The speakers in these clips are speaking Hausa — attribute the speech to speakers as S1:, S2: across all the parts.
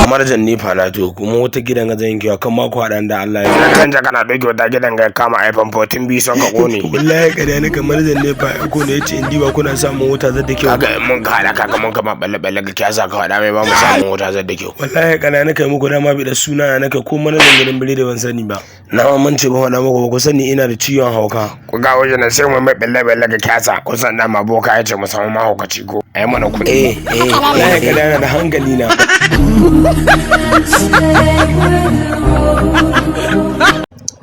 S1: Manajan NEPA na to kuma wata gidan ga zan yankewa kan mako haɗan da Allah ya.
S2: Canja kana ɗauke wata gidan ga kama iPhone 14 biyu son ka kone.
S1: Wallahi ƙarya ne kamar manajan NEPA ya ko ne yace in diba kuna samun wuta zadda kyau.
S2: Kaga in mun ka haɗa kaga mun kama balle balle ga kyasa ka haɗa mai ba mu samun wuta zadda kyau.
S1: Wallahi ƙarya na kai muku dama bi da suna na kai ko manajan gidan biredi ban sani ba. Na amince ba faɗa muku ba ku sani ina da ciwon hauka.
S2: Ku ga wajen nan sai mu mai balle balle ga kyasa kusan dama boka ya ce mu samu mahaukaci ko a yi mana kuɗi.
S1: Eh eh wallahi ƙarya na da hankali na.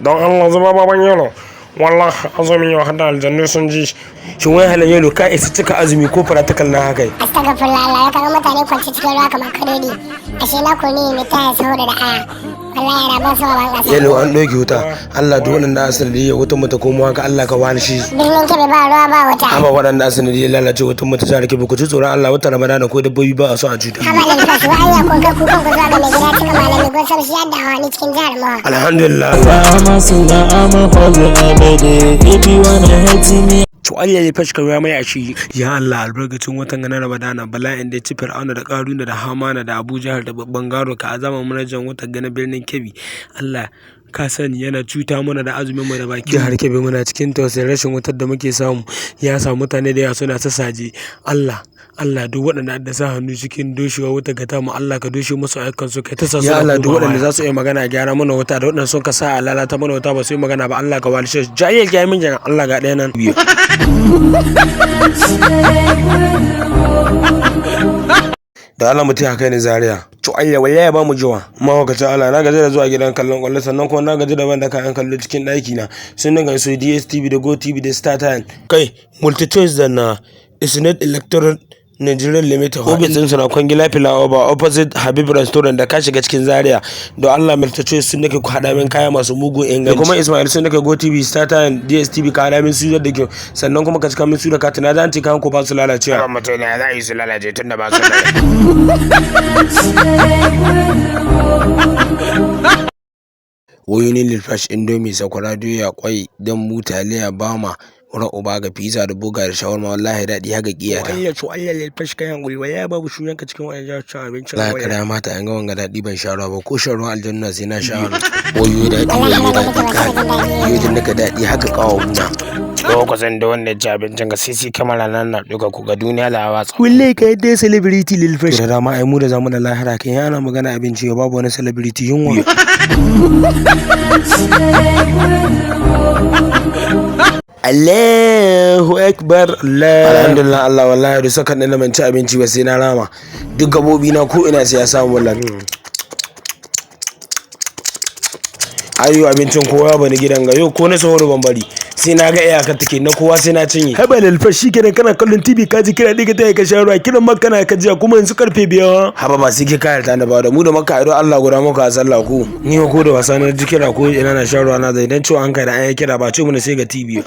S2: Don Allah zuba baban yaro. Wallahi azumi yau hada aljannu sun ji.
S1: Shin wai halin yalo ka isa cika azumi ko faratakal na haka?
S3: Astagfirullah Allah ya kaga mutane kwance cikin ruwa kamar kadodi. Ashe na ko ne mai taya saboda da aya. Wallahi yara ban sama ban kasa.
S1: Yalo an ɗauke wuta. Allah duk waɗanda a sanadiyar wutan mu ta komo haka Allah ka wani shi.
S3: Birnin Kebbi ba ruwa ba wuta.
S1: Haba waɗanda a sanadiyar lalace wutan mu ta jihar Kebbi ku ji tsoron Allah wata Ramadana ko dabbobi ba a so a cuta.
S3: Haba Lilfas wa anya kun kai kukan ku zuwa ga mai gida cika malami kun san shi yadda hawani cikin jihar Moha.
S1: Alhamdulillah.
S4: I'm a hustler every day. If you wanna hate me,
S1: To Allah ya fashka ruwa mai ashi. Ya Allah albarkacin watan na Ramadana bala'in da ya ci Fir'auna da Karuna da Hamana da Abu Jahal da babban garo ka azama manajan watan gana birnin Kebbi. Allah ka sani yana cuta mana da azumin mu da baki. Jihar Kebbi muna cikin tausayin rashin wutar da muke samu ya sa mutane da yawa suna sasaje. Allah Allah duk waɗanda da sa hannu cikin doshewa wuta ga tamu Allah ka doshe musu ayyukan su kai ta sa su. Ya Allah duk waɗanda za su iya magana a gyara mana wuta da waɗanda sun ka sa a lalata mana wuta ba su yi magana ba Allah ka walishe su. Jahil ya min jana Allah ga ɗaya nan. Da Allah mutum ya kai ni Zaria. To Allah wallahi ba mu jiwa. Mahaukacin Allah na gaji da zuwa gidan kallon kwallo sannan kuma na gaji da ban da kayan kallo cikin ɗaki na. Sun dinga su DSTV da GoTV da StarTime. Kai MultiChoice da na Isnet Electoral Nigeria Limited. Ofis ɗinsu na Kwangila Filawa opposite Habib Restaurant da ka shiga cikin Zaria. Don Allah MultiChoice sun nake ku haɗa min kaya masu mugun inganci. Da kuma Ismail sun nake GoTV, StarTime, DSTV ka haɗa min su da kyau. Sannan kuma ka cika min su da katina zan ce kayan ku ba su lalacewa.
S2: Ba mutum ne za a yi su lalace tun da ba su da.
S1: Wayoyin Lilfash, Indomie, sakwara, doya, kwai, dambu, taliya, bama, wurin uba ga pizza da burger da shawarma wallahi daɗi haka ƙiyata. Allah to Allah Lilfash kayan guri wallahi babu sunanka cikin wayan jihar cin abincin. Wallahi kada mata an ga wanga daɗi ban sha ruwa ba ko shan ruwan aljanna sai na sha ruwa. Wayo daɗi
S3: Wallahi
S1: wayo
S3: ana
S1: daɗi
S3: nake
S1: kai.
S3: ban jin daɗi.
S1: Yau da naka daɗi haka kawo guna.
S2: Ko ku san da wanda ya ci abincin ga CC camera nan na ɗauka ku ga duniya da watsa.
S1: Wallahi ka yadda celebrity Lilfash. Da dama ai mu da zamu da lahira kai ana magana abinci yau babu wani celebrity yunwa. Allahu akbar Alhamdulillah Allah wallahi duk sakan ɗin da ban ci abinci ba sai na rama duk gabobi na ko ina sai ya samu wallahi. Ayo abincin kowa bani gidan ga yau ko na sahuru ban bari sai na ga iyakar take na kowa sai na cinye. Haba Lilfash shikenan kana kallon TV ka ji kira ɗiga ta ka sha ruwa kiran makka na ka jiya kuma yanzu karfe 5. Haba ba sai ke kayar ta da ba da mu da makka idan Allah guda muka a sallah ku. Ni ko da wasa na ji kira ko ina na sha ruwa na zai dan cewa an kai da an yi kira ba ce mu na sai ga TV.